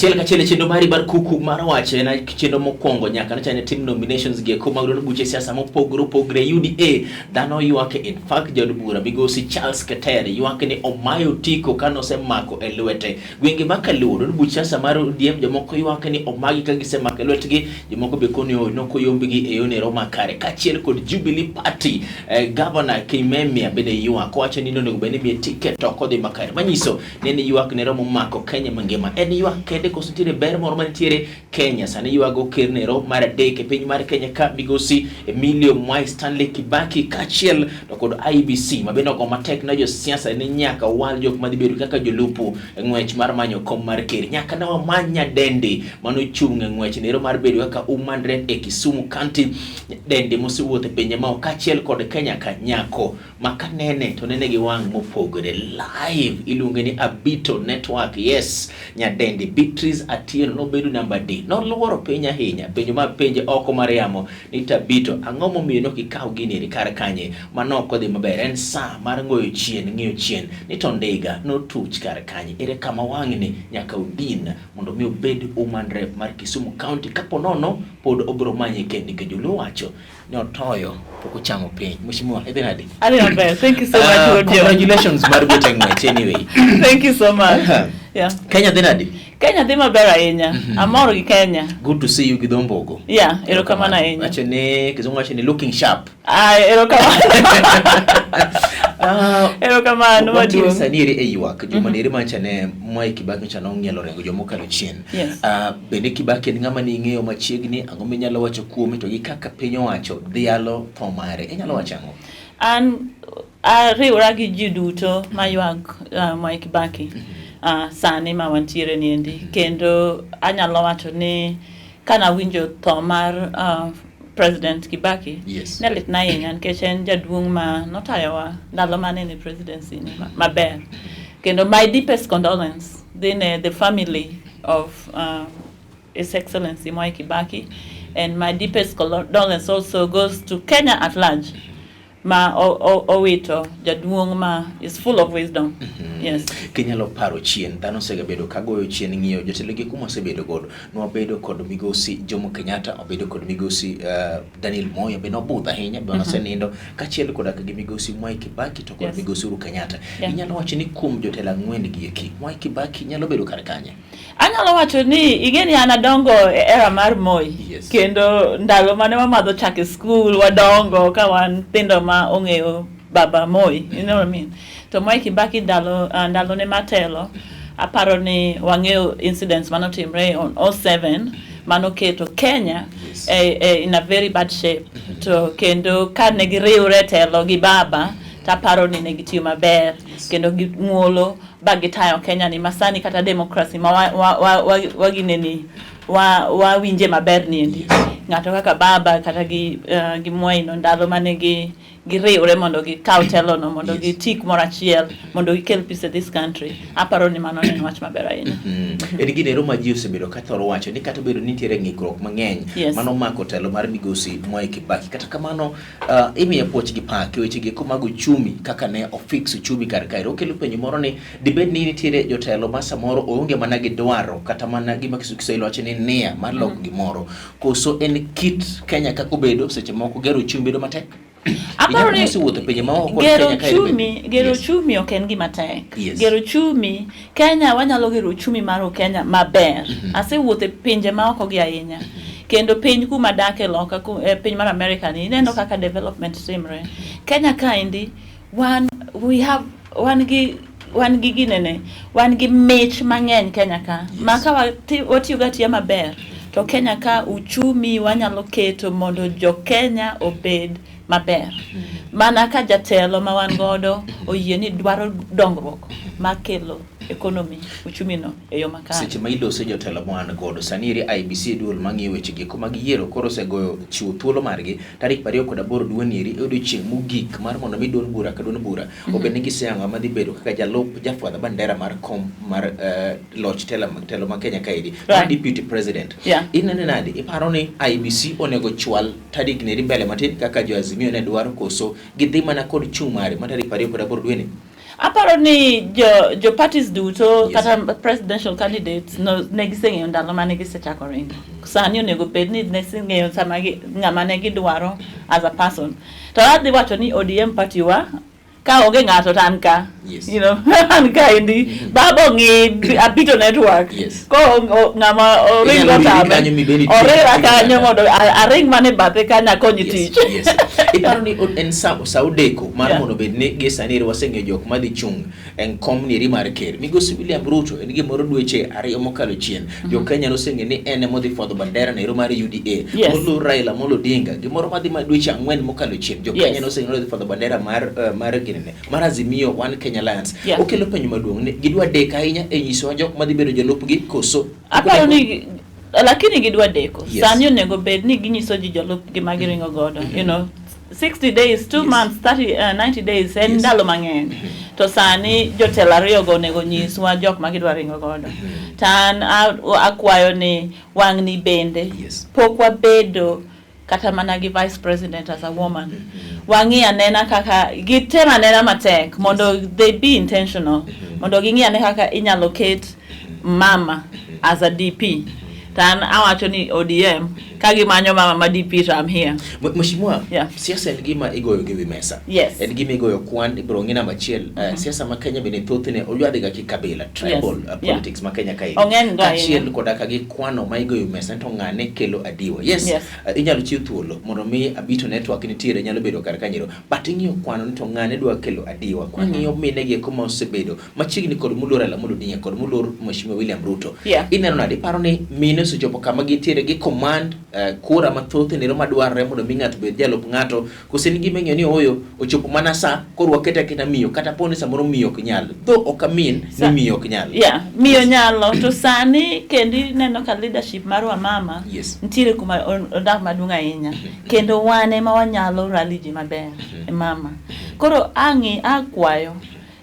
Achiel kachiel e chenro mari mar kuku mar wach en chenro mokwongo nyaka nocha ne tim nominations gi eko mag duond buche siasa mopogore opogore. UDA dhano ywak, in fact jaod bura migosi Charles Keter ywak ni omayo otiko kane osemako e lwete. Gwenge ma Kaluo, duond buch siasa mar ODM jomoko ywak ni omagi ka gisemako e lwetgi, jomoko be koni nokoyombgi e yono ero makare. Kaachiel kod Jubilee Party, Governor Kimemia bende ywak owacho ni onego bed ni miye tiket to ok odhi makare. Manyiso ni en ywak ne romo mako Kenya mangima. En ywak kende koso nitiere ber moro manitiere Kenya? Sani ywago ker nero mar adek e piny mar Kenya ka migosi Emilio Mwai Stanley Kibaki kaachiel to kod IEBC ma bende ogo matek ne josiasa ni nyaka wal jok madhi bedo kaka jolupo e ng'wech mar manyo kom mar ker. Nyaka ne wamany nyadendi manochung' e ng'wech nero mar bedo kaka woman rep e Kisumu County, nyadendi mosewuotho e pinje maoko kaachiel kod Kenya ka nyako ma kanene to nene gi wang' mopogore live, iluonge ni Abito Network. Yes, nyadendi Beatrice Atieno nobedo namba D, noluoro piny ahinya. Penjo ma penje oko mar yamo ni Tabito, ang'o momiyo nok ikaw gini eri kar kanye mano ok odhi maber? En saa mar ng'oyo chien, ng'iyo chien ni to ndiga notuch kar kanye, ere kama wang'ni nyaka odin mondo mi obed woman rep mar Kisumu County. Kapo nono pod obiro manye kendo nikech joluo wacho ni otoyo pok ochamo piny. Mheshimiwa, idhi nade? Adhi maber. Thank you so much, Wuod Joe. Congratulations mar bet e ng'wech anyway. Thank you so much. Yeah. Kenya dhi nade? Kenya dhi maber ahinya. Amor gi Kenya. Good to see you gi dho mbogo. Yeah, erokamano ahinya. Wacho ni kizungu wacho ni looking sharp. Ah, erokamano. Erokamano wantiere maduong'. sani eri e ywak juma neri mancha ne Mwai Kibaki nyocha nong'ielo rengo joma okalo chien. Yes. Bende Kibaki en ng'ama ning'eyo machiegni, ang'o minyalo wacho kuome to gi kaka piny owacho dhialo tho mare? Inyalo wacho ang'o? An ariwra gi ji duto maywak Mwai Kibaki sani ma wantiere niendi, kendo anyalo wacho ni kanawinjo tho mar President Kibaki, ne litna ahinya nikech en jaduong' ma notayowa ndalo mane en e presidency ni maber. Kendo my deepest condolence dhi ne the family of His Excellency Mwai Kibaki, and my deepest condolence also goes to Kenya at large ma owito jaduong' ma is full of wisdom. Yes. Kinyalo paro chien, dhano osegabedo ka goyo chien ng'iyo jotelo gi kuma osebedo godo. Nwabedo kod migosi Jomo Kenyatta, wabedo kod migosi Daniel Moi, be nobudho ahinya, be nosenindo, kaachiel koda gi migosi Mwai Kibaki to kod migosi Uhuru Kenyatta. Inyalo wacho ni kuom jotelo ang'wen gi eki, Mwai Kibaki nyalo bedo kar kanye? Anyalo wacho ni ing'e ni an adongo e era mar Moi. Kendo ndalo mane wamadho chak e skul, wadongo ka wan nyithindo ma ong'eyo baba Moi, you know what I mean? To Mwai Kibaki ndalo ne matelo, aparo ni wang'eyo incidents manotimre on 07 manoketo Kenya in a very bad shape. To kendo ka ne giriwre telo gi baba, taparo ni ne gitiyo maber kendo gi muolo ba gitayo Kenya ni masani kata democracy ma wagineni wawinje maber niendi. Ng'ato kaka baba kata gi Mwai no ndalo mane gi giriwre mondo gikaw telo no mondo giti kumoro achiel mondo gikel peace e this country, aparo ni mano ne en wach maber ahinya. En gino ero ma ji osebedo ka thoro wacho ni kata obedo ni nitiere ng'ikruok mang'eny mano mako telo mar migosi Mwai Kibaki, kata kamano imiye puoch gi pak e weche gi eko mag uchumi kaka ne ofix uchumi kar kae. Okelo penjo moro ni dibed ni nitiere jotelo ma samoro oonge mana gi dwaro kata mana gima Kiswahili wacho ni nia mar loko gimoro, koso en kit Kenya kaka obedo seche moko gero uchumi bedo matek? Aparo ni Osewuotho e pinje maoko kod gero Kenya kae bende. uchumi, gero uchumi ok en gima tek. Gero uchumi Kenya, wanyalo gero uchumi mar Kenya maber. Asewuotho e pinje maoko gi ahinya. Kendo piny kuma adake loka, piny mar America ni, ineno kaka development timre. Kenya kaendi, wan, we have, wan gi, wan gi ginene, wan gi mich mang'eny Kenya ka. Ma ka watiyo ga atiya maber, to Kenya ka uchumi wanyalo keto mondo jo Kenya obed maber. Mana ka jatelo ma wan godo oyie ni dwaro dongruok makelo economy, uchumi no e yo makare. Seche ma ilose jotelo ma wan godo sani eri IEBC duol mang'iyo weche gi eko mag yiero koro osegoyo chiwo thuolo margi tarik 28 dweni eri e odiochieng' mogik mar mondo mi duond bura ka duond bura obed ni giseyango ma dhi bedo kaka jalup jafwadh bandera mar kom mar loch telo ma Kenya kaeri, mar deputy president. Inene nade? Iparo ni IEBC onego chwal tarik neri mbele matin kaka jo Azimio ne dwaro, koso gidhi mana kod chung' mare mar tarik 28 dweni? Aparo ni jo jo parties duto kata presidential candidates no ne giseng'eyo ndalo mane gisechako ringo. Sani onego bed ni ne giseng'eyo sama gi, ng'ama ne gidwaro as a person. To adhi wacho ni ODM party wa ka onge ng'ato to an ka. An ka endi. Baba ong'i Abito Network. Ko ng'ama oringo Inyalo riri tame. kanyo mibed nitie. Orira kanyo mondo aring mana e bathe kanyo akonyi tich. Iparo ni en sa odeko mar mondo bed ni gie sani eri waseng'eyo jok madhi chung' e kom nieri mar ker. Migosi William Ruto en gimoro dweche 2 mokalo chien. Jo Kenya noseng'eyo ni en ema odhi fwadho bandera nero mar UDA. Moluor Raila Amolo Odinga gimoro madhi ma dweche 4 mokalo chien. Jo Kenya noseng'eyo ni odhi fwadho bandera mar ginene mar Azimio One Kenya Alliance. Okelo penjo maduong' ni gidwa deko ahinya e nyisowa jok madhi bedo jolupgi koso? Aparo ni lakini gidwa deko. Sani onego bed ni ginyiso ji jolupgi ma giringo godo. 60 days, 2 months, 90 days en ndalo mang'eny. To sani jotelo ariyogo onego nyiswa jok ma gidwa ringo godo. To an akwayo ni wang'ni bende pok wabedo kata mana gi vice president as a woman. Wang'i anena kaka gitem anena matek mondo they be intentional. Mondo ging'i ane kaka inyalo ket mama as a DP. To an awacho ni ODM ka gimanyo mama ma DP to I'm here. Mheshimiwa, siasa en gima igoyo gi wi mesa. En gima igoyo kwan, ibiro ng'i namba achiel. Siasa ma Kenya bende thothne oywadhi ga ki kabila, tribal politics ma Kenya kae. Ong'eny go ahinya. Kaachiel koda ka gi kwano ma igoyo mesa to ng'ane kelo adiwa. Yes, inyalo chiw thuolo mondo mi Abito Network nitiere nyalo bedo kar kanyero. But ing'iyo kwano ni to ng'ane dwa kelo adiwa. Kwa ng'iyo mine gi eko ma osebedo machiegni kod moluor Raila Amolo Odinga kod moluor Mheshimiwa William Ruto. Ineno nade? Iparo ni mine osechopo kama gintiere gi command kura mathoth e ndero madwarore mondo mi ng'ato obed jalup ng'ato, kose ni gima ing'eyo ni ooyo ochopo mana sa koro waket aketa miyo kata poni samoro miyo ok nyal, though ok amin ni miyo ok nyal. Miyo nyalo to sani kendo ineno ka leadership mar wamama nitiere kuma odak maduong' ahinya kendo wan ema wanyalo rally ji maber mama. Koro ang'i akwayo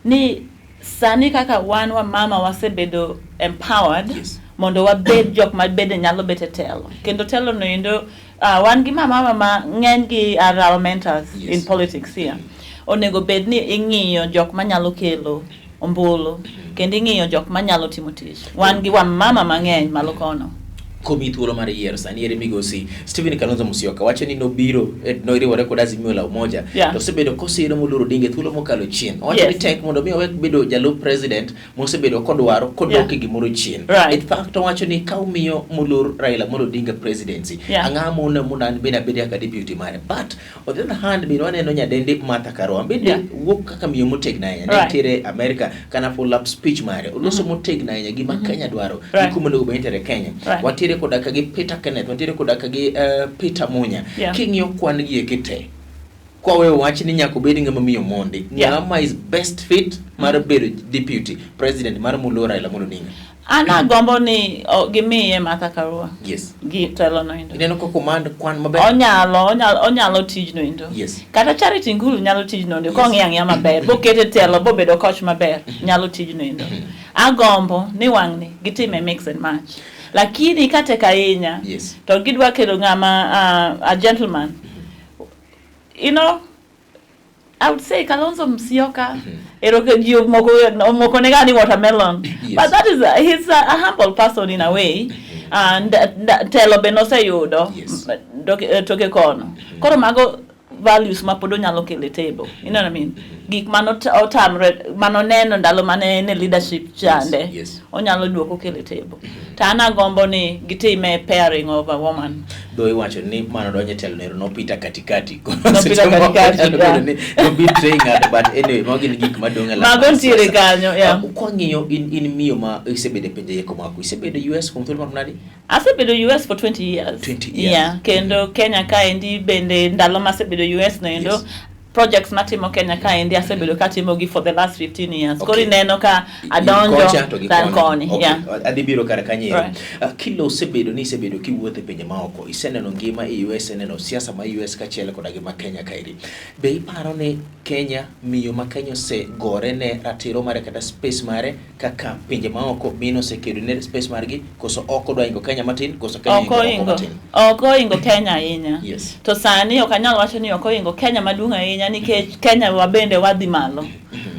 ni sani kaka wan wamama wasebedo empowered mondo wabed jok ma bende nyalo bet e telo. Kendo telo no endo wan gi mamama ma ng'eny gi are our mentors in politics here. Onego bed ni ing'iyo jok manyalo kelo ombulu kendo ing'iyo jok manyalo timo tich. Wan gi wamama mang'eny malo kono. Komi thuolo mar yiero sani ere migosi Stephen Kalonzo Musyoka wacho ni nobiro noriwore kod Azimio la Umoja to osebedo kosiro moluor Odinga thuolo mokalo chien. Owacho ni tek mondo mi owek bedo jalup president mosebedo kodwaro kodok e gimoro chien. In fact owacho ni ka umiyo moluor Raila Amolo Odinga presidency ang'o mondo mondo an bende abed kaka deputy mare. But on the other hand bende waneno nyadendi Martha Karua bende wuok kaka miyo motegno ahinya. Nitiere America kana full up speech mare oloso motegno ahinya gima Kenya dwaro gi kuma onego bed ni itere Kenya. Wantiere koda ka gi Peter Kenneth, wantiere koda ka gi Peter Munya. King'iyo kwan gi eki te, kwaweyo wach ni nyaka obed ng'ama miyo mondi, ng'ama is best fit mar bedo deputy president mar moluor Raila Amolo Odinga? An agombo ni gimiye Martha Karua. Gi telo no endo. Ineno ka command kwan maber? Onyalo tijno endo. Kata Charity Ngilu nyalo tijno endo. Kong'iyo ang'iya maber, bokete telo, bobedo coach maber, nyalo tijno endo. Agombo ni wang'ni gitime mix and match. Lakini ka tek ahinya, to gidwa kelo ng'ama a gentleman. You know, I would say Kalonzo Musyoka. Ero ji moko nega ni watermelon. But that is he's a humble person in a way. And telo be noseyudo toke kono. Koro mago values ma pod onyalo kelo e table. You know what I mean? Gik mano otamre mano neno ndalo mane en e leadership chande. Onyalo duoko kelo e table. To an agombo ni gitime pairing of a woman. Dho iwacho ni mano donjo e telo nero nopita katikati. Nopita katikati, yeah. Ni nobetray ng'ato, but anyway, mago gin gik madong' e lak Mago mar nitiere siasa. kanyo, yeah. Kwang'iyo in miyo ma isebedo e pinje eko mako, isebedo US kuom thuolo marom nadi? Asebedo US for 20 years. 20 years. Yeah, kendo Kenya kaendi bende ndalo masebedo US no endo, projects matimo Kenya kaendi asebedo katimogi for the last 15 years. Koro ineno ka adonjo Kocha to gi than koni. koni. Yeah. Adhi biro kar kanyo ero. Kilo osebedo ni isebedo kiwuotho e pinje maoko, iseneno ngima e US, iseneno siasa ma US kaachiel koda gi ma Kenya kaeri. Be iparo ni Kenya, miyo ma Kenya osegore ne ratiro mare kata space mare kaka pinje maoko mine osekedo ne space margi, koso ok odwa ingo Kenya matin, koso Kenya Ok ingo oko oingo. matin? Ok oingo Kenya ahinya. To sani ok anyal wacho ni ok oingo Kenya maduong' ahinya nikech Kenya wabende wadhi malo.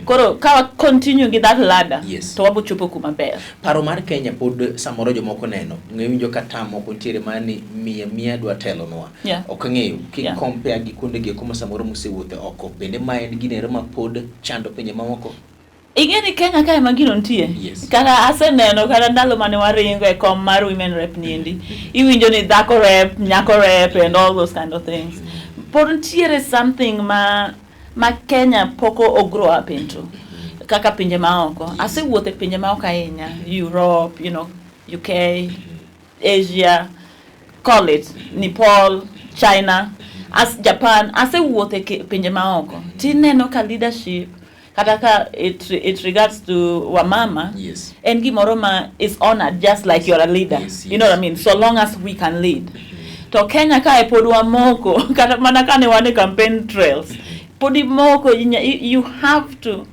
Koro ka wa continue gi that ladder, Yes. to wabo chopo kuma ber. Paro mar Kenya pod samoro jomoko neno ng'e winjo ka tam moko nitiere mar ni miya miya dwa telonwa. Ok ang'eyo ki compare gi kuonde gi eko ma samoro musewuothe oko, bende ma en ginero ma pod chando pinje mamoko? Ing'e ni Kenya kae ma gino nitie. Kata aseneno kata ndalo mane waringo e kom mar women rep niendi. Iwinjo ni dhako rep, nyako rep and all those kind of things. Pod nitiere something ma Kenya pok o grow up into. Kaka pinje maoko. Asewuotho e pinje maoko ahinya. Europe, UK, Asia, call it, Nepal, China, as Japan. Asewuotho e pinje maoko. Tineno ka leadership kata ka it regards to wamama, en gimoro ma is honored just like you're a leader. You know what I mean? So long as we can lead. To Kenya kae pod wamoko, kata mana kane wan e campaign trails, pod imoko, you have to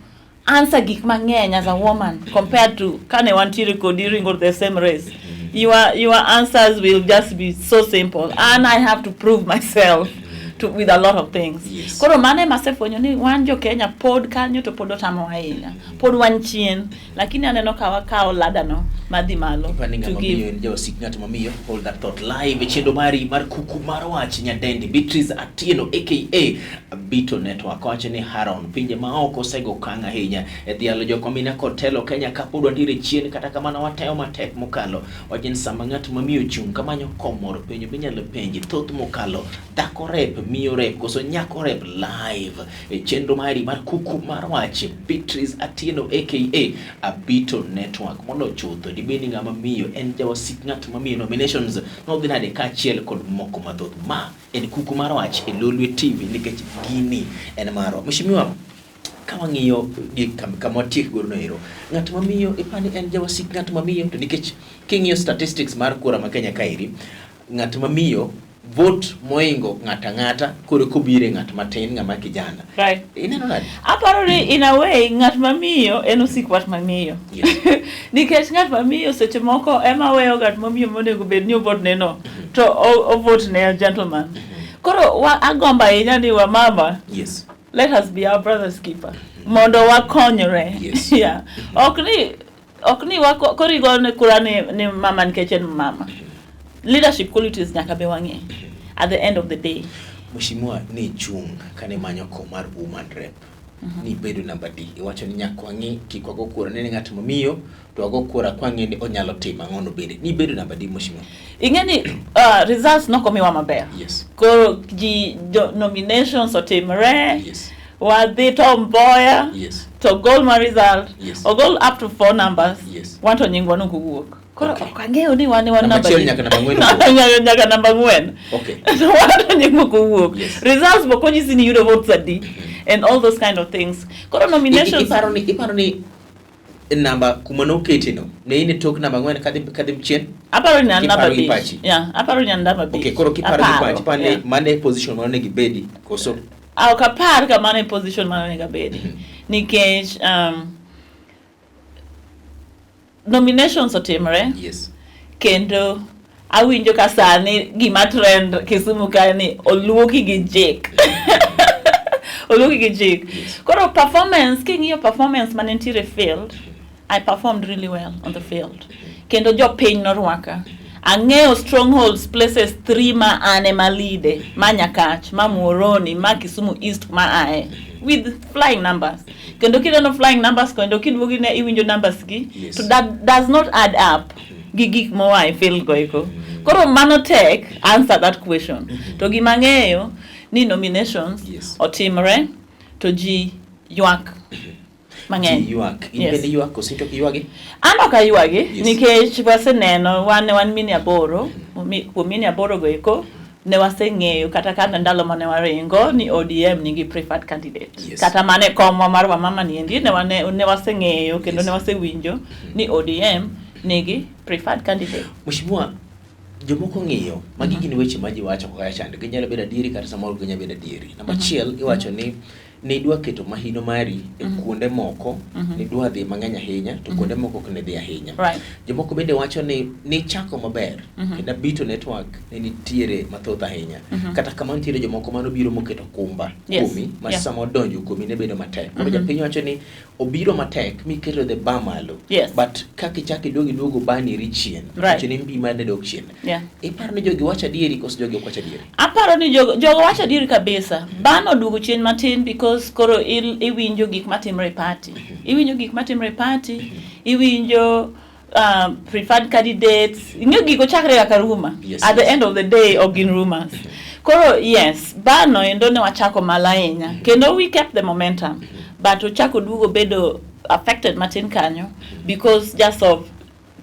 answer gik mang'eny as a woman compared to kane wantiere kodi ringo the same race. Your answers will just be so simple, and I have to prove myself with a lot of things. Koro mano ema asefwenyo ni wan jo Kenya pod kanyo to pod otamo ahinya. Pod wan chien, lakini aneno ka wakawo ladder no madhi malo. Ipani to ng'ama give. Miyo en jawasik ng'at mamiyo. Hold that thought live e chenro mari mar kuku mar wach. Nyadendi Beatrice Atieno aka Bito Network wacho ni Haron, pinje maoko osego okang' ahinya e dhialo jok mamine kod telo. Kenya ka pod wantiere chien, kata kamano watemo matek mokalo. Wacho ni sama ng'at mamiyo ochung' kamanyo kom moro, penjo minyalo penji thoth mokalo: dhako rep, miyo rep koso nyako rep? Live e chenro mari mar kuku mar wach, Beatrice Atieno aka Abito Network. Mondo chutho dibed ni ng'ama miyo en jawasik ng'at mamiyo, nominations nodhi nade kaachiel kod moko mathoth. Ma en kuku mar wach e Lolwe TV nikech gini en marwa. Mheshimiwa, ka wang'iyo gi kama watiek godo no ero, ng'at mamiyo ipani en jawasik ng'at mamiyo? To nikech king'iyo statistics mar kura ma Kenya kaeri, ng'at mamiyo vote moingo ng'ata ng'ata, koro kobiro e ng'at matin, ng'ama kijana. Ineno nade? Aparo ni in a way ng'at mamiyo en osik wat mamiyo. Nikech ng'at mamiyo seche moko ema weyo ng'at mamiyo monego bed ni ovote ne no, to ovote ne a gentleman. Koro agombo ahinya ni wamama, let us be our brother's keeper. Mondo wakonyre. Yeah. Ok ni koro igone kura ni mama nikech en mama. Leadership qualities nyaka be wang'e at the end of the day. Mheshimiwa, ni chung' kane manyo kom mar woman rep, ni bedo namba D. Iwacho ni nyaka wang'i kik wago kura ne ng'at mamiyo, to wago kura kwang'e ni onyalo timo ang'ono bende. Ni bedo namba D, Mheshimiwa. Ing'e ni results nokomiwa maber. Koro ji jo, nominations otimre. Wadhi Tom Mboya. To gol ma result. Ogol up to 4 numbers. Wan to nyingwa nok owuok. Koro ok ang'eyo ni wan Namba namba achiel adi. nyaka namba ang'wen owuok. Nyaka namba 4. To wan to nyingwa ok owuok. Results bok onyisi ni yudo votes adi. And all those kind of things. Koro nominations Iparo ni namba kuma noketi no, ne in e tok namba 4 kadhi chien? Aparo ni an namba Kiparo gi 5. pachi. Yeah, aparo ni an namba 5. Okay, koro kiparo gi Aparo, pachi, pane yeah. mane position mane onego ibedi koso? Ok apar ka mano e position mane onego abedi. Nikech nominations otimre. Kendo awinjo ka sani gima trend Kisumu ka ni oluoki gi jik. Oluoki gi jik. Koro performance, king'iyo performance mane nitiere field, I performed really well on the field. Kendo jopiny norwaka. Ang'eyo strongholds places 3 ma an ema lead, ma Nyakach, ma Muhoroni, ma Kisumu East ma ae, with flying numbers. Kendo kineno flying numbers kendo kiduogi ne iwinjo numbers gi, to that does not add up gi gik moa e field go eko. Koro mano tek answer that question. To gima ang'eyo ni nominations otimre to ji ywak mang'eny. Ji ywak. In Yes. bende ywak koso in to ok iywagi? An ok aywagi, nikech waseneno wan mine 8, kuom mine 8 go eko ne waseng'eyo kata ka ndalo mane waringo ni ODM nigi preferred candidate. Kata mane komwa mar wamama niendi ne waseng'eyo kendo ne wasewinjo ni ODM nigi preferred candidate. Mheshimiwa, jomoko ng'iyo, magi gin weche ma ji wacho kaka chande, ginyalo bedo adieri kata samoro ginyalo bedo adieri. Namba achiel, iwacho ni Nidwa keto mahino mari e kuonde moko, nidwa dhi mang'eny ahinya, to kuonde moko ok ne dhi ahinya. Jomoko bende wacho ni nichako maber, kendo Abito Network ne nitiere mathoth ahinya. Kata kamano nitiere jomoko manobiro moketo kumba kuomi, ma sama odonjo kuomi ne bedo matek. Koro japiny wacho ni obiro matek miketo the bar malo. But kaka ichako iduogo iduogo bani ri chien. Wacho ni mbi mane dok chien. Iparo ni jogi wacho adieri koso jogi ok wach adieri? Aparo ni jogo wacho adieri kabisa. Bano oduogo chien matin because koro iwinjo gik matimre e party. Iwinjo gik matimre e party, iwinjo preferred candidates. Ing'eyo gigo chakre kaka rumor. At the end of the day ok gin rumors. Koro yes, bano endo ne wachako malo ahinya. Kendo we kept the momentum. But ochako duogo bedo affected matin kanyo because just of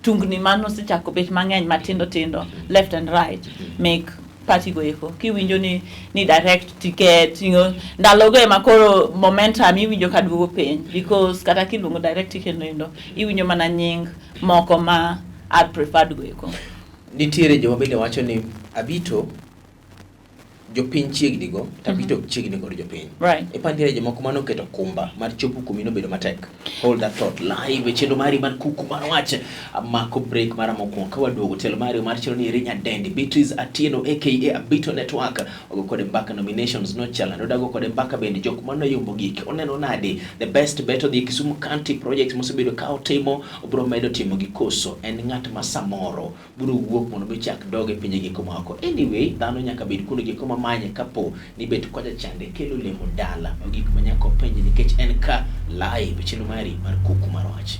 tungni mano osechako bet mang'eny matindo tindo left and right make party go eko kiwinjo ni direct ticket, you know, ndalogo ema koro momentum iwinjo ka duogo piny because kata kiluongo direct ticket no endo iwinjo mana nying moko ma are preferred go eko. Nitiere joma bende wacho ni Abito jopiny chiegni go to Abito ok chiegni kod jopiny. Ipa nitiere jomoko mane oketo kumba mar chopo kuomi nobedo matek. Hold that thought live e chenro mari mar kuku mar wach. Amako break mara mokwongo ka waduogo tielo mari mar chenro ni eri nyadendi Beatrice Atieno aka Abito Network ogo kode mbaka nominations nochalo nodago kode mbaka bende jok manoyombo gik oneno nade the best bet odhi Kisumu County projects mosebedo ka otimo obiro medo timo gi koso en ng'at ma samoro biro wuok mondo mi chak dog e pinje giko maoko. Anyway, dhano nyaka bed kuonde giko mamanye kapo ni bet kocha chande kelo lemo dala. Mago gik ma nyaka openji nikech en ka live chenro mari mar kuku mar wach.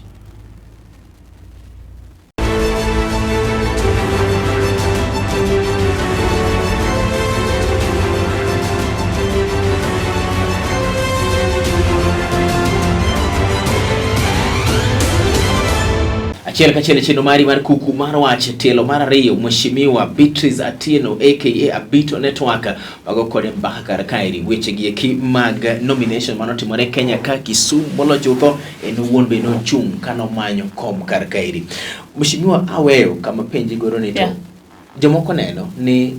Achiel kachiel chenro mari mar kuku mar wach tielo mar ariyo Mheshimiwa Beatrice Atieno aka Abito Network wago kode mbaka kar kaeri weche gi eki mag nomination manotimore Kenya ka Kisumu molo chutho en owuon be nochung' kanomanyo kom kar kaeri. Mheshimiwa aweyo kama penji godo ni to jomoko neno ni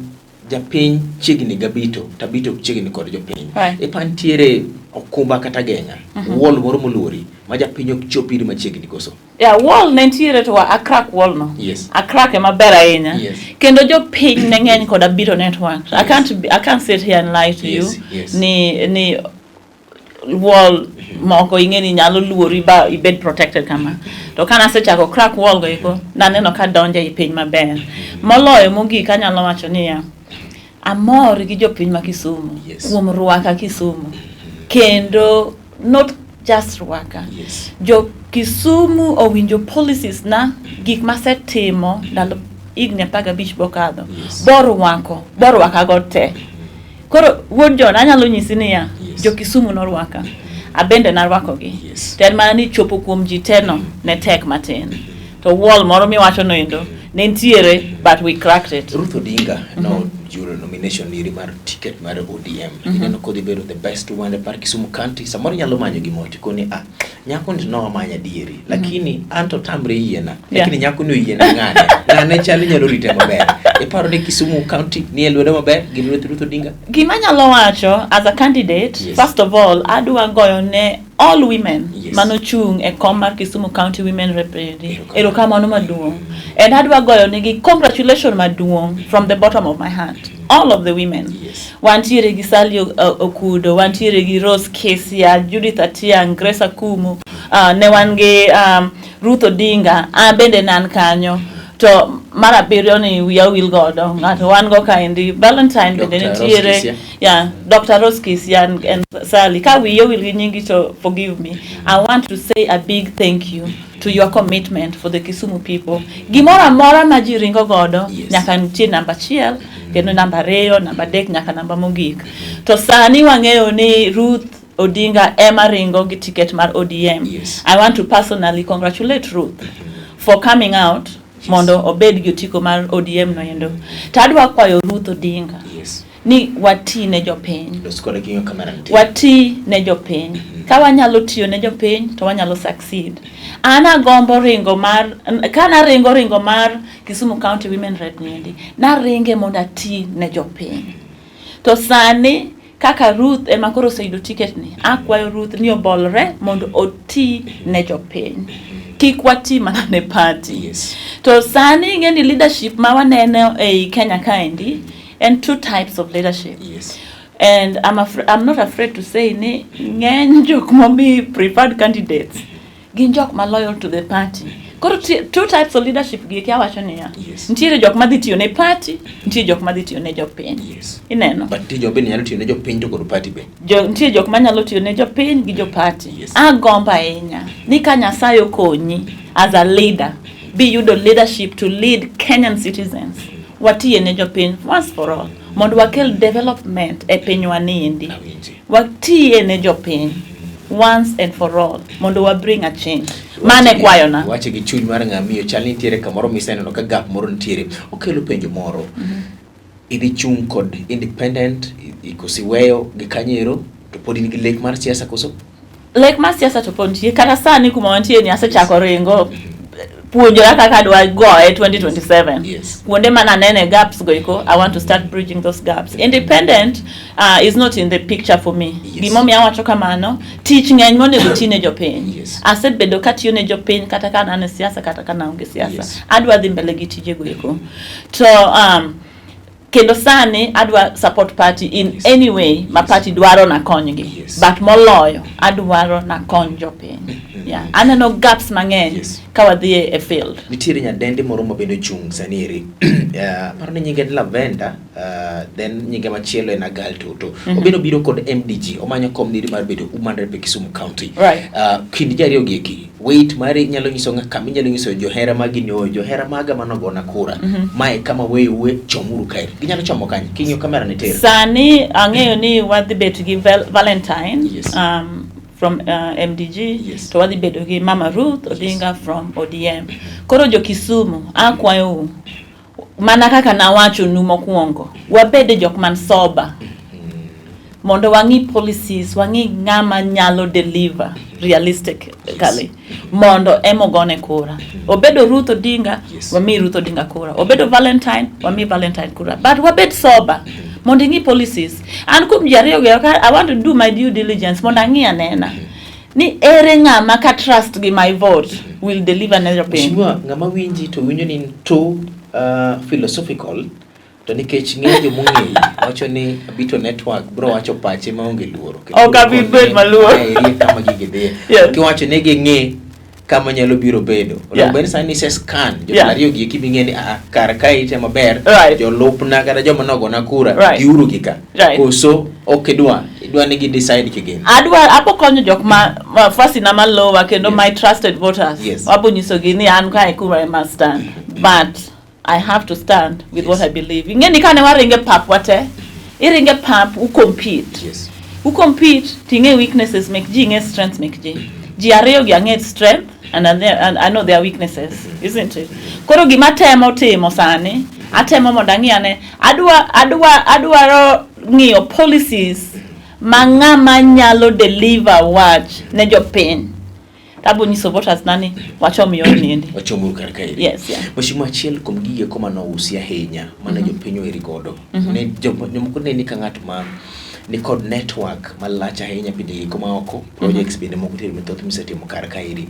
japiny chiegni gi Abito to Abito chiegni kod jopiny. Ipa nitiere okumba kata geng'a wall moro moluori ma japiny ok chop iri machiegni koso? Yeah, wall ne nitiere to a crack wall no. A crack ema ber ahinya. Kendo jopiny ne ng'eny kod Abito Network. I can't sit here and lie to you. Ni wall moko ing'e ni nyalo luori ba ibed protected kama. To kana asechako crack wall go eko, naneno ka donjo ei piny maber. Moloyo mogik anyalo wacho niya, amor gi jopiny ma Kisumu kuom rwaka Kisumu. Kendo not just rwaka. Jo Kisumu owinjo policies na gik masetimo ndalo higni 15 bokadho. Borwako, borwaka go te. Koro wuod John anyalo nyisi niya, jo Kisumu norwaka. Abende narwakogi. To en mana ni chopo kuom ji te no ne tek matin. To wall moro miwacho no endo ne nitiere but we cracked it. Ruth Odinga no yudo nomination iri mar ticket mar ODM. Ineno kodhi bedo the best one e par Kisumu County. Samoro inyalo manyo gimoro tikoni ah nyako ni to nowamanyo adieri lakini an to tamre yiena lakini nyako ni oyiena ng'ane ng'ane chal inyalo rite maber. Iparo ni Kisumu County ni e lwedo maber gi lwet Ruth Odinga? Gima anyalo wacho as a candidate, first of all, adwa goyo ne all women manochung' e kom mar Kisumu County Women Rep erokamano maduong'. And adwa goyo negi congratulation maduong' from the bottom of my heart. All of the women. Wantiere gi Sally Okudo, wantiere gi Rose Kesia, Judith Atiang, Grace Akumu, ne wan gi Ruth Odinga, an bende nan kanyo. To mar abiriyo ni wiya wil godo, ng'ato wan go kaendi, Valentine bende nitiere. Yeah, Dr. Rose Kisia and Sally. Ka wiya wil gi nyingi to forgive me. I want to say a big thank you to your commitment for the Kisumu people. Gimoro amora ma ji ringo godo, nyaka nitie namba achiel, kendo namba ariyo, namba adek, nyaka namba mogik. To sani wang'eyo ni Ruth Odinga ema ringo gi ticket mar ODM. I want to personally congratulate Ruth for coming out mondo obed gi otiko mar ODM no endo. To adwa kwayo Ruth Odinga ni wati ne jopiny. Wati ne jopiny. Ka wanyalo tiyo ne jopiny to wanyalo succeed. An agombo ringo mar, ka naringo ringo mar Kisumu County Women Rep niendi, naringe mondo ati ne jopiny. To sani Kaka Ruth ema koro oseyudo ticket ni, akwayo Ruth ni obolre mondo oti ne jopiny. Kik wati mana ne party. To sani ing'e ni leadership ma waneno ei Kenya kaendi en two types of leadership. And I'm not afraid to say ni ng'eny jok momi preferred candidates gin jok ma loyal to the party. Koro two types of leadership gi awacho niya. Nitiere jok madhi tiyo ne party, nitie jok madhi tiyo ne jopiny. Ineno? But nitie jok bende nyalo tiyo ne jopiny to kod party be. Nitie jok manyalo tiyo ne jopiny gi jo party. Agombo ahinya ni ka Nyasaye okonyi as a leader, biyudo leadership to lead Kenyan citizens. Watiye ne jopiny once for all mondo wakel development e pinywa niendi. Watiye ne jopiny once and for all mondo wa bring a change. Mane kwayona. Wache gi chuny mar ng'amiyo chal ni nitiere kamoro miseneno ka gap moro nitiere. Okelo penjo moro. Idhi chung' kod independent, koso iweyo gi kanyero to pod in gi lek mar siasa koso? Lek mar siasa to pod nitie. Kata sani kuma wantie ni asechako ringo puonjora kaka adwa goye 2027. Kuonde mana anene gaps go eko, I want to start bridging those gaps. Independent is not in the picture for me. Gimomiyo awacho kamano, tich ng'eny monego ti ne jopiny. Asebedo katiyo ne jopiny kata ka an e siasa kata ka naonge siasa. Adwa dhi mbele gi tije go eko. To kendo sani adwa support party in any way ma party dwaro na konygi. But moloyo adwaro na kony jopiny. Aneno gaps mang'eny ka wadhi e field. Nitiere nyadendi moro ma bende ochung' sani eri. Aparo ni nyinge en Lavenda, then nyinge machielo en Agal Toto. Obiro biro kod MDG, omanyo kom niri mar bedo woman rep e Kisumu County. Kind ji ariyo gi eki, weight mari nyalo nyiso ng'a kama inyalo nyiso johera magi ni oyo, johera maga manogona kura. Mae kama weyo chomuru kae. Ginyalo chomo kanye? King'iyo kamera ni tir. Sani ang'eyo ni wadhi bet gi Valentine. From MDG. To wadhi bedo gi Mama Ruth Odinga from ODM. Koro jo Kisumu, akwayou mana kaka nawachonu mokwongo, wabed jok man sober mondo wang'i policies, wang'i ng'ama nyalo deliver realistically mondo emogone kura. Obedo Ruth Odinga, wami Ruth Odinga kura. Obedo Valentine, wami Valentine kura. But wabed sober mondo ing'i policies. An kuom ji ariyo gi, I want to do my due diligence mondo ang'i anena ni ere ng'ama ka trust gi my vote will deliver ne jopiny. Mheshimiwa, ng'ama winji to winjo ni too philosophical, to nikech ng'eny jomong'eyi wacho ni Abito Network bro wacho pache maonge luoro. Ok abi bet maluor. Eri kama gigi dhiye. Kiwacho ni ging'i kama nyalo biro bedo. Onego bed ni sani ise scan jotelo ariyo gi eki ming'e ni kar ka ite maber, jolupna kata joma nogona kura, giuru gi ka. Koso ok idwa, idwa ni gi decide kigin. Adwa, abo konyo jok ma fasi na malowa kendo my trusted voters. Abo nyisogi ni an kae kura ema stand. But I have to stand with what I believe. Ing'e ni kane waringe pap wate, iringe pap, u compete. U compete, ting'e weaknesses mek ji, ing'e strengths mek ji. Ji ariyo gi ang'e strength and I know their weaknesses, isn't it? Koro gima temo timo sani, atemo mondo ang'i ane, adwaro ng'iyo policies ma ng'ama nyalo deliver wach ne jopiny. Abo nyiso voters nani wachom yor niendi. Wachom kar kae. Yes, yeah. Mheshimiwa, achiel kuom gige koma nousi ahinya mana jopiny oeri godo. Ne jomoko ne ni ka ng'at ma ni kod network malach ahinya pinje gi koma oko, projects bende moko nitiere mathoth misetimo kar kaeri.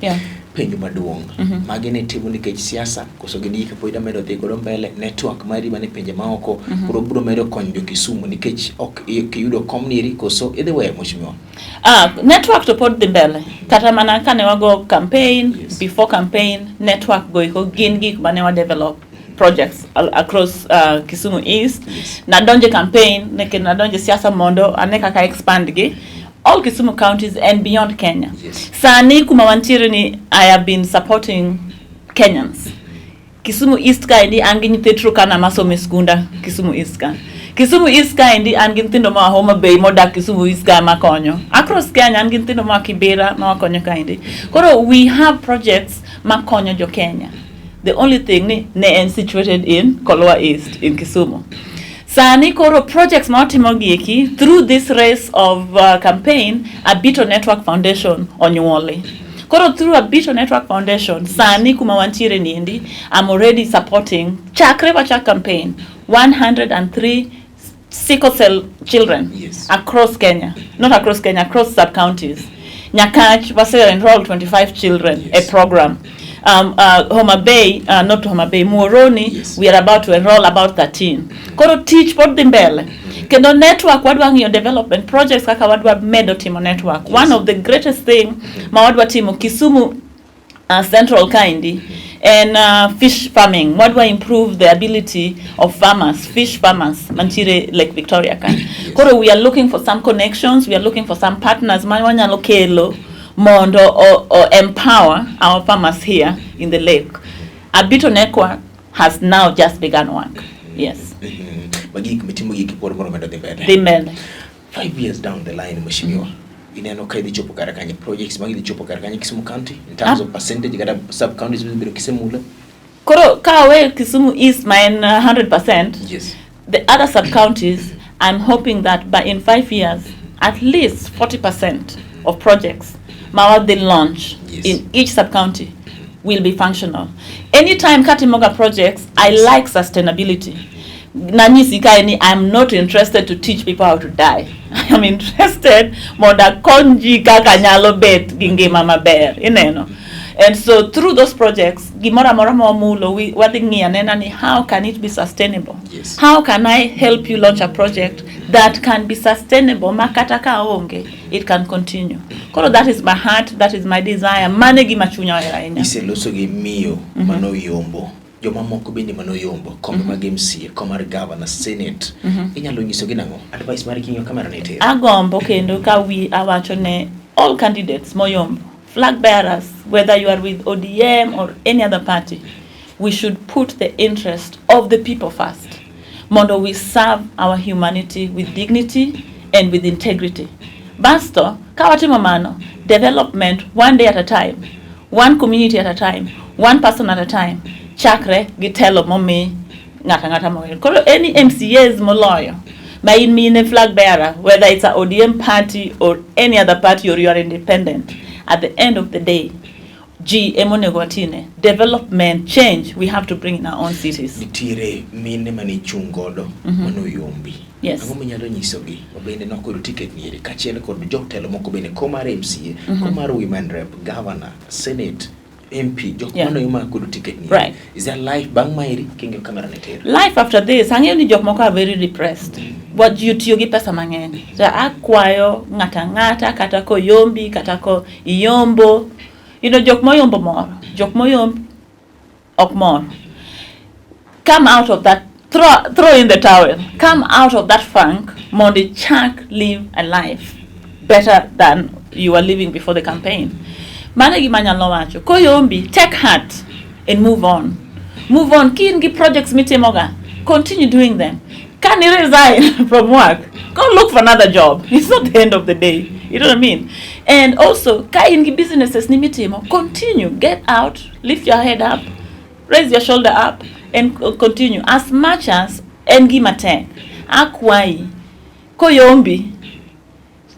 Penjo maduong', magi ne timo nikech siasa koso gin gik pod medo dhi godo mbele, network mari mane pinje maoko koro biro medo konyo jo Kisumu nikech ok iyudo kom niri koso idhi weyo mheshimiwa? Network to pod dhi mbele. Kata mana kane wago campaign, before campaign, network go eko gin gik mane wa develop projects across Kisumu East. Nadonje campaign, neke nadonje siasa mondo ane kaka expand gi all Kisumu counties and beyond Kenya. Sani kuma wantiere ni I have been supporting Kenyans. Kisumu East ka endi an gi nyithind Turkana masomo e skunda Kisumu East ka. Kisumu East ka endi an gi nyithindo moa Homa Bay modak Kisumu East ka makonyo. Across Kenya an gi nyithindo moa Kibera mawakonyo ka endi. Koro we have projects makonyo jo Kenya. The only thing ni ne en situated in Kolwa East in Kisumu. Sani koro projects ma watimo gi eki through this race of campaign, Abito Network Foundation onyuoli. Koro through Abito Network Foundation, sani kuma wantiere ni endi, I'm already supporting chakre wachak campaign 103 sickle cell children across Kenya, not across Kenya, across sub-counties. Nyakach wase enroll 25 children a program. Homa Bay, not Homa Bay, Muhoroni, we are about to enroll about 13. Koro tich pod dhi mbele. Kendo network, wadwa ng'iyo development projects kaka wadwa medo timo network. One of the greatest thing ma wadwa timo Kisumu Central kaendi en fish farming. Wadwa improve the ability of farmers, fish farmers mantiere Lake Victoria ka. Koro we are looking for some connections, we are looking for some partners ma wanyalo kelo mondo o empower our farmers here in the lake. Abito Network has now just begun work. Yes. Magi gik mitimo gi pod moro medo dhi mbele. Dhi mbele. 5 years down the line, mheshimiwa, ineno ka idhi chopo kar kanye? Projects mag idhi chopo kar kanye Kisumu County in terms of percentage kata sub counties midhi kisemulo? Koro ka awe Kisumu East ma en 100%, the other sub counties, I'm hoping that by in 5 years at least 40% of projects ma wadhi launch in each sub county will be functional. Anytime katimoga projects, I like sustainability. Nanyisi kae ni I'm not interested to teach people how to die. I'm interested mondo akony ji kaka nyalo bet gi ngima maber, ineno. And so through those projects, gimoro amora ma wamulo, wadhi ng'iyo anena ni how can it be sustainable? How can I help you launch a project that can be sustainable ma kata ka aonge, it can continue. Koro that is my heart, that is my desire. Mano e gima chunya ohero ahinya. Iseloso gi miyo manoyombo, jomamoko bende manoyombo kombe mag MCA, kom mar governor, senate, inyalo nyisogi nang'o? Advice mari king'iyo kamera ne tir. Agombo kendo ka wi awacho ne all candidates moyombo, flag bearers, whether you are with ODM or any other party, we should put the interest of the people first mondo we serve our humanity with dignity and with integrity. Basto ka watimo mano, development one day at a time, one community at a time, one person at a time, chakre gi telo momi ng'ato ang'ata moyier. Koro any MCAs moloyo ma in mine flag bearer, whether it's a ODM party or any other party or you are independent, at the end of the day ji emonego watine. Development, change, we have to bring in our own cities. Nitiere mine mane ichung' godo manoyombi. Ang'o minyalo nyisogi ma bende nokoyudo ticket nieri, kaachiel kod jotelo moko bende, kom mar MCA, kom mar women rep, governor, senate, MP, jok manoyombo ma koyudo ticket nieri? Is there life bang' maeri king'iyo kamera ne tir? Life after this, ang'eyo ni jok moko are very depressed. Wa ji otiyo gi pesa mang'eny. So akwayo ng'ata ang'ata, kata koyombi kata ko iyombo, jok moyombo mor, jok moyomb ok mor. Come out of that, throw in the towel, come out of that funk mondo ichak live a life better than you were living before the campaign. Mano e gima anyalo wacho. Koyombi, take heart and move on. Move on. Ka in gi projects mitimoga, continue doing them. Can you resign from work, go look for another job. It's not the end of the day, you know what I mean? And also ka in gi businesses ni mitimo, continue. Get out, lift your head up, raise your shoulder up and continue. As much as en gima tek, akwayi, koyombi,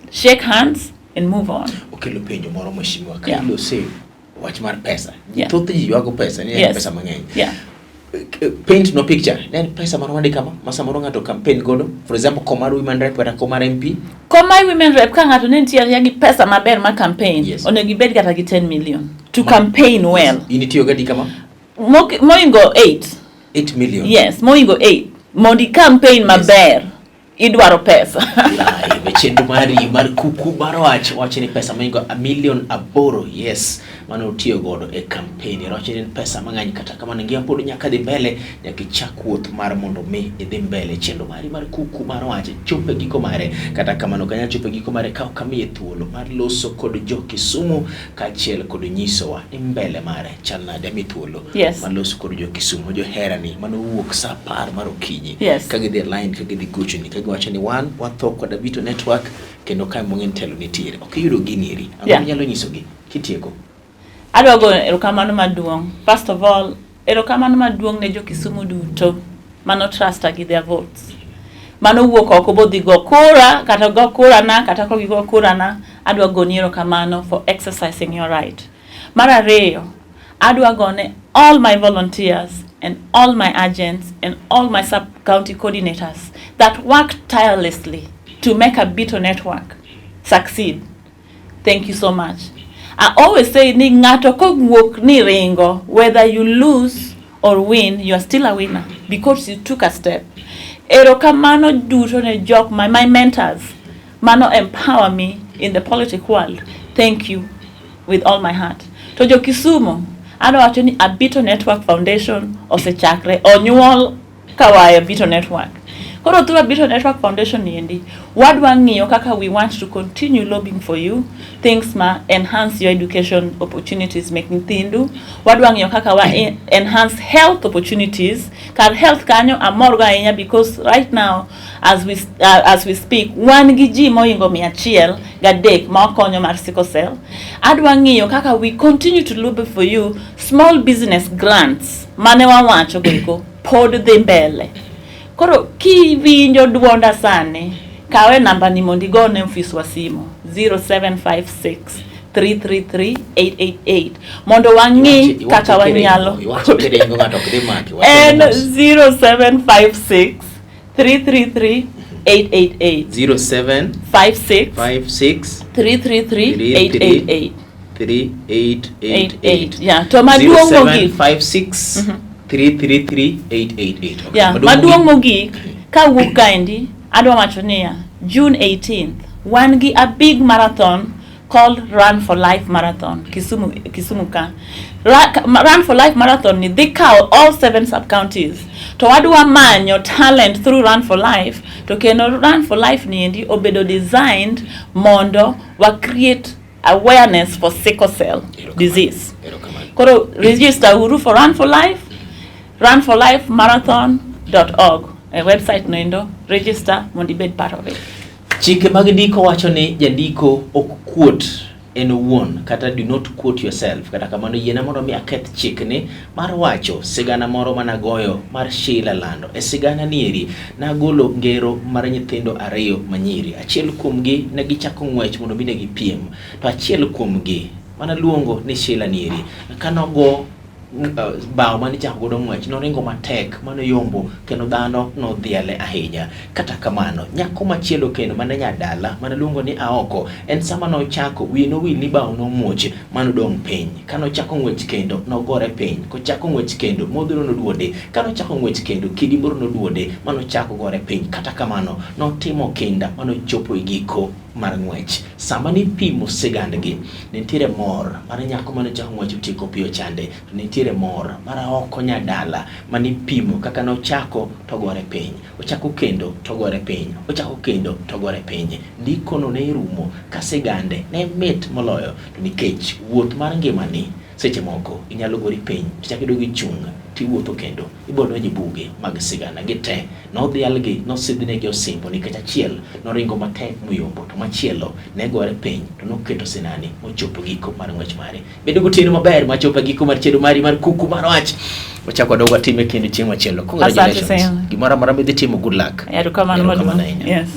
shake hands and move on. Okelo penjo moro, mheshimiwa, ka ilose wach mar pesa. Thoth ji ywago pesa ni en pesa mang'eny. Paint no picture ne en pesa marom adi kama ma samoro ng'ato campaign godo, for example kom mar women rep kata kom mar MP? Koma women rep, ka ng'ato ne nitie gi pesa maber mar campaign, onego ibed kata gi 10 million to campaign well. In itiyo gadi kama? Moingo 8. 8 million? Yes, moingo 8 mondo i campaign maber. Idwaro pesa. Live e chenro mari mar Kuku mar Wach, wacho ni pesa moingo a milion 8, yes, mano otiyo godo e campaign. Wacho ni en pesa mang'eny, kata kamano ngima pod nyaka dhi mbele, nyaka ichak wuoth mar mondo mi idhi mbele. Chenro mari mar Kuku mar Wach chopo e giko mare, kata kamano ok anyal chopo e giko mare ka ok amiye thuolo mar loso kod jo Kisumu kaachiel kod nyisowa ni mbele mare chal nade. Amiyi thuolo mar loso kod jo Kisumu, joherani manowuok sa 10 mar okinyi ka gidhi e line, ka gidhi gochoni, ka giwacho ni wan watho kod Abito Network kendo kae mong'e telo nitiere ok iyudo gini eri. Ang'o minyalo nyisogi kitieko? Adwa goyo erokamano maduong'. First of all, erokamano maduong' ne jo Kisumu duto mano trusta gi their votes. Mano wuok oko bodhi go kura, kata go kura na, kata kok gigo kura na, adwa goni erokamano for exercising your right. Mar ariyo, adwa gone all my volunteers and all my agents and all my sub-county coordinators. that worked tirelessly to make Abito Network succeed. Thank you so much. I always say ni ng'ato kowuok ni ringo, whether you lose or win, you are still a winner because you took a step. Erokamano duto ne jok my mentors mano empower me in the politic world. Thank you with all my heart. To jo Kisumu, adwa wacho ni Abito Network Foundation osechakre, onyuol kawaye Abito Network. Koro through Abito Network Foundation niendi, wadwa ng'iyo kaka we want to continue lobbying for you, things ma enhance your education opportunities mek nyithindu, wadwa ng'iyo kaka wa enhance health opportunities. Kar health kanyo amor go ahinya because right now as we speak, wan gi ji mohingo 103 ma okonyo mar sickle cell. Adwa ng'iyo kaka we continue to lobby for you small business grants mane wawacho goeko pod dhi mbele. Koro kiwinjo duonda sani, kawe namba ni mondo igone ofiswa simu 0756 333 888 mondo wang'i kaka wanyalo. Iwacho kiringo, ng'ato ok dhi maki. En 0756 333 888. 07 56 56 333 888. 3888. Yeah, to maduong' mogik 0756 333 888. Okay. Yeah, maduong' mogik kawuok kaendi, adwa wacho niya, June 18th wan gi a big marathon called Run for Life Marathon Kisumu, Kisumu ka. Run for Life Marathon ni dhi kawo all seven sub counties to wadwa manyo talent through Run for Life. To kendo Run for Life ni endi obedo designed mondo wa create awareness for sickle cell disease. Erokamano. Koro register uru for Run for Life, runforlifemarathon.org e website noendo, register mondo ibed part of it. Chike mag ndiko wacho ni jandiko ok quote en owuon, kata do not quote yourself. Kata kamano, yiena mondo mi aketh chikni mar wacho sigana moro managoyo mar Sheila Lando. E sigana nieri nagolo ngero mar nyithindo ariyo manyiri. Achiel kuomgi ne gichako ng'wech mondo mi ne gipiem, to achiel kuomgi manaluongo ni Sheila nieri kanogo bao mane ichako godo ng'wech, noringo matek manoyombo kendo dhano nodhiale ahinya. Kata kamano, nyako machielo kendo mane nyadala mane luongo ni Aoko, en sama nochako wiye nowil ni bao nomuoch manodong' piny. Kanochako ng'wech kendo nogore piny, kochako ng'wech kendo modhuro noduode, kanochako ng'wech kendo kidi moro noduode manochako gore piny. Kata kamano, notimo kinda manochopo e giko mar ng'wech. Sama nipimo sigandgi, ne nitiere mor mar nyako mane ochako ng'wech otieko piyo chande, to ne nitiere mor mar Aoko nyadala manipimo kaka nochako togore piny, ochako kendo togore piny, ochako kendo togore piny. Ndikono ne rumo ka sigande ne mit moloyo, to nikech wuoth mar ngimani seche moko inyalo gori piny to chak idog ichung' tiwuotho kendo ibiro donjo e buge mag sigana gi te. Nodhialgi, nosidhnegi osimbo nikech achiel noringo matek moyombo, to machielo ne gore piny to noketo sinani mochopo giko mar ng'wech mare. Bedo gotieno maber machopo e giko mar chenro mari mar Kuku mar Wach. Wachako wadog watime kendo chieng' machielo. Congratulations. Asante sana. Gimoro amora midhi timo, good luck. Erokamano Erokamano maduong'. ahinya. Yes.